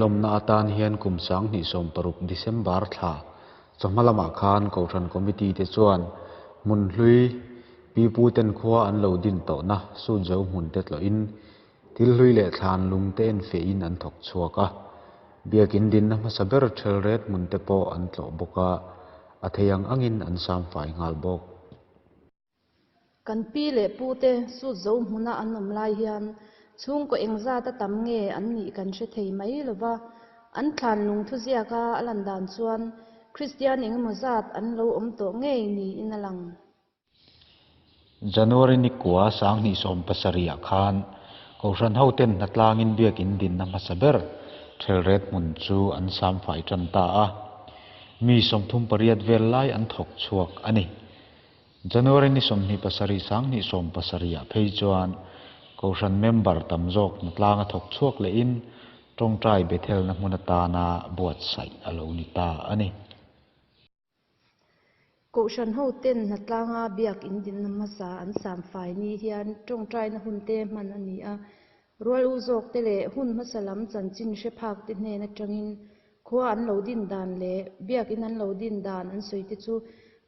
lawmna atan hian kum 2016 December thla chawhma lamah khan Kohhran Committee te chuan hmun hlui pi pu ten khua an lo din tawhna Sutzo hmun te tlawhin thil hlui leh thlan lung te enfiahin an thawk chhuak a. Biakin dinna hmasa ber Thelret hmun te pawh an tlawh bawk a, a thei ang angin an samfai nghal bawk. Kan pi leh pu te Sutzo hmuna an awm lai hian chhungkaw engzat a tam nge an nih kan hre thei mai lo va, an thlan lung thuziaka a lan dan chuan Kristian engemaw zat an lo awm tawh ngei niin a lang. January ni kua 2017 ah khan Kohhran hoten hnatlangin biakin dinna hmasa ber Thelret hmun chu an samfai tan ta a, mi 38 vel lai an thawk chhuak a ni. January ni 27 2017 ah phei chuan Kohhran member tam zawk hnatlanga thawk chhuak lehin tawngtai Bethel na hmun atana buatsaih a lo ni ta a ni. Kohhran hoten hnatlanga biakin dinna hmasa an samfai ni hian tawngtai na hun te hman a ni a. Rual u zawk te leh hun hmasa lam chanchin hre phak te hnen atangin khua an lo din dan leh biakin an lo din dan an sawi te chu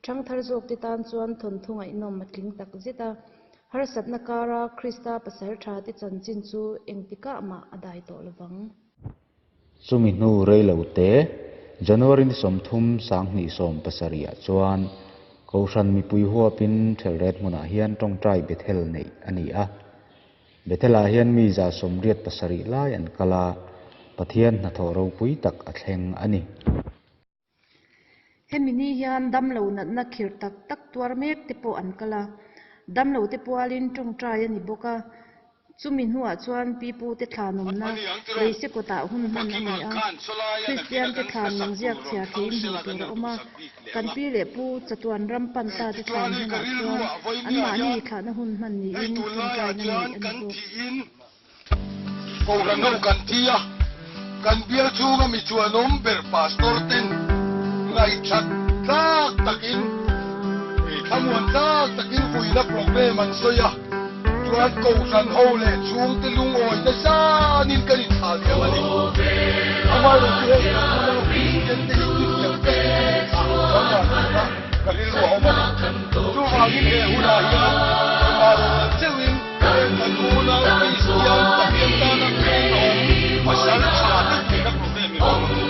thangthar zawk te tan chuan thawn thu ngaihnawm a tling tak zet a. Harsatna kara Krista pasal tha te chanchin chu engtikah mah a dai tawh lovang. Chumi hnu reilo te January ni 30 2017 ah chuan Kohhran mipui huapin Thelret hmunah hian tawngtai Bethel neih a ni a. Bethel ah hian mi 187 lai an kal a, Pathian hnathawh ropui tak a thleng a ni. Hemi ni hian damlo natna khirh tak tak tuar mek te pawh an kal a, damlo te pualin tawngtai a ni bawk a. Chumi hnuah chuan pi pu te thlanawmna leise kawtah hun hman a ni a, Kristian te thlan lung ziak chhiar theiin hmuh tur a awm a, kan pi leh pu chatuan ram pan ta te thlan hmunah chuan anmahni thlahna hun hman niin tawngtaina neih a ni bawk. Kohhran ho kan thi a, kan bial chhunga mi chuanawm ber pastor ten ngaihthat tlak takin thlamuan tlak takin vuina program an sawi a, chuan kohhran ho leh chhungte lungawi nasanin kan inthlah liam a ni. Amaherawhchu hei kan unau Kristian te hi chutiang takin an inthlah liam dan tur a ka rilru a awm a ni. Chuvangin he hunah hian keimah rawh cheuhin heng kan unau Kristian Pathian tana rinawm pasal tha te vuina program i hmang ang u.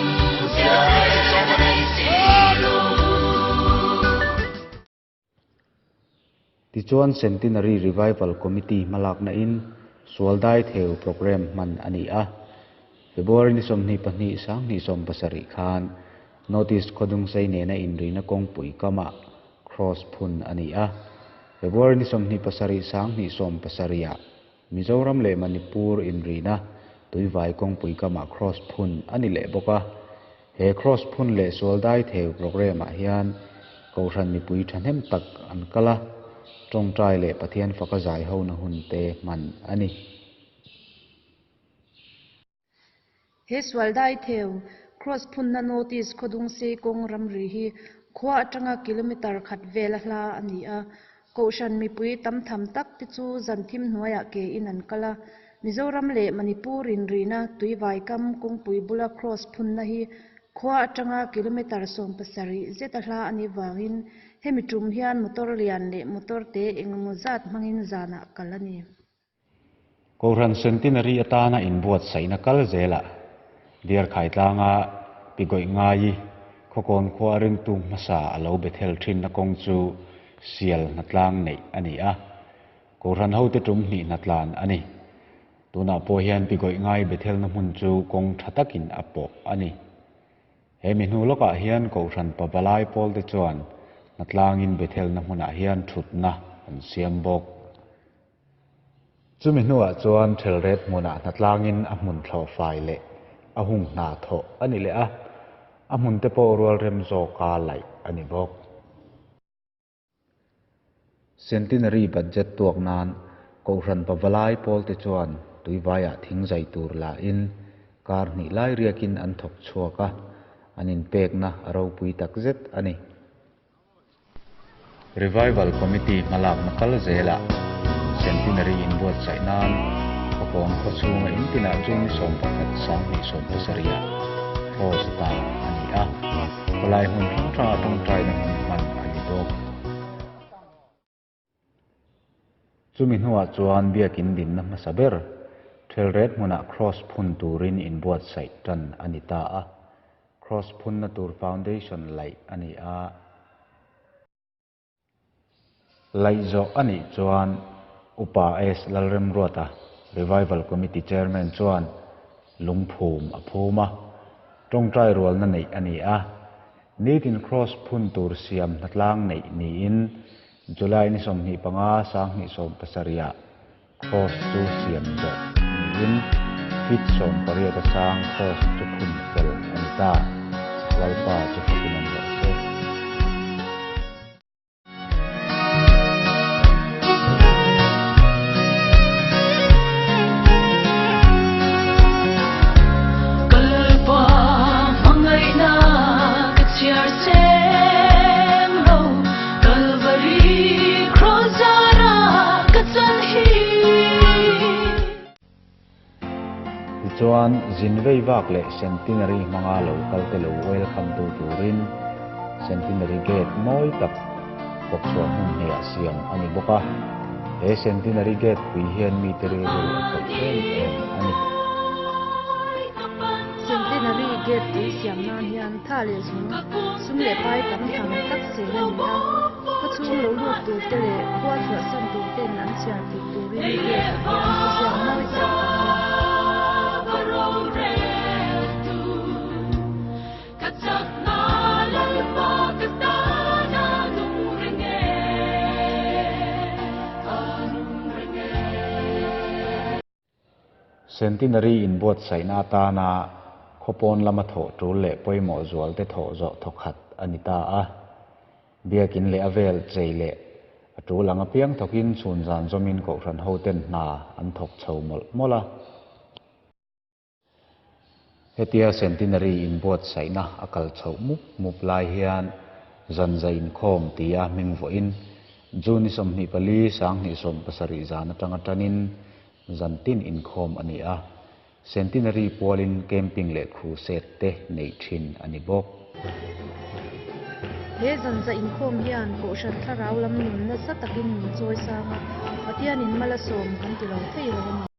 Tia ka insawm a ni. Tichuan Centenary Revival Committee hmalakna in Sualdai Theu program hman a ni a. February ni 22 2017 khan Notice khawdungsei nena inrina kawngpui kamah cross phun a ni a. February ni 27 2017 ah Mizoram leh Manipur inrina Tuivai kawngpui kamah cross phun a ni leh bawk a. He cross phun leh Sualdai Theu program ah hian Kohhran mipui thahnem tak an kal a, tawngtai leh Pathian faka zai ho na hun te hman a ni. He Sualdai Theu cross phun na notice khawdungsei kawng ramri hi khua atanga kilometer khat vel a hla a ni a. Kohhran mipui tam tham tak te chu zan thim hnuaiah ke in an kal a. Mizoram leh Manipur inrina Tuivai kam kawngpui bula cross phun na hi khua atanga kilometer 17 zet a hla a ni wangin hemi tum hian motor lian leh motor te engemaw zat hmangin zanah kal a ni. Kohhran Centenary atana inbuatsaihna kal zelah Diarkhai tlanga Pigawih Ngai khawkawn khua a ringtu hmasa a lo Bethel thinna kawng chu sial hnatlang neih a ni a. Kohhran hote tum hnih hnatlan a ni. Tunah pawh hian Pigawih Ngai Bethelna hmun chu kawng tha takin a pawh a ni. He mi hnu lawkah hian Kohhran Pavalai pawl te chuan hnatlangin Bethelna hmunah hian thutna an siam bawk. Chumi hnuah chuan Thelret hmunah hnatlangin a hmun thlawh fai leh a hung hna thawh a ni leh a, a hmun te pawh rual rem zawka laih a ni bawk. Centenary budget tuak nan Kohhran Pavalai pawl te chuan Tuivaiah thing zai tur lahin kar hnih lai riakin an thawk chhuak a, an inpekna a ropui takzet a ni. Revival Committee hmalakna kal zelah Centenary inbuatsaih nan Khawpawn khawchhunga in tinah June ni 11 2017 ah Cross tar a ni a, khawlai hmun hrang hrangah tawngtaina hun hman a ni bawk. Chumi hnuah chuan biakin dinna hmasa ber Thelret hmunah Cross phun turin inbuatsaih tan a ni ta a. Cross phunna tur foundation laih a ni a. Laih zawh a nih chuan Upa S. Lalremruata, Revival Committee Chairman chuan lungphum a phum a, tawngtai rualna neih a ni a. Nitin Cross phun tur siam hnatlang neih niin July ni 25 2017 ah Cross chu siam zawh niin feet 18 a sang Cross chu phun fel a ni ta. Lalpa chu fakin awm rawh se. Kalpa hmangaihna ka chhiar seng lo, Kalvari kraws zara ka chan hi. Tichuan, zin vei vak leh Centenary hmanga lo kal te lo welcome tu turin Centenary Gate mawi tak kawtchhuah hmun hneah siam a ni bawk a. He Centenary Gate pui hian mite rilru a khawih em em a ni. Centenary Gate pui siam nan hian tha leh zung, sum leh pai tam tham tak sen a ni a. Khawchhung lo lut tur te leh khua chhuahsan tur ten an chhiar theih turin gate ah hian thuziak mawi tak a awm. Centenary inbuatsaihna atana khawpawn lama thawh tul leh pawimawh zualte thawh zawh thawkhat a ni ta a. Biakin leh a vel chei leh a tul ang apiang thawkin chhun zan zawmin kohhran hoten hna an thawk chho mawlh mawlh a. Hetia Centenary inbuatsaihna a kal chhoh mup mup lai hian Zanza inkhawm tia hming vawiin June ni 24 2017 zan atanga tanin zantin inkhawm a ni a. Centenary pualin camping leh crusade te neih thin a ni bawk. He zanza inkhawm hian Kohhran thlarau lam nun nasa takin min chawi sang a, Pathianin mal a sawm kan ti lo thei lo a ni.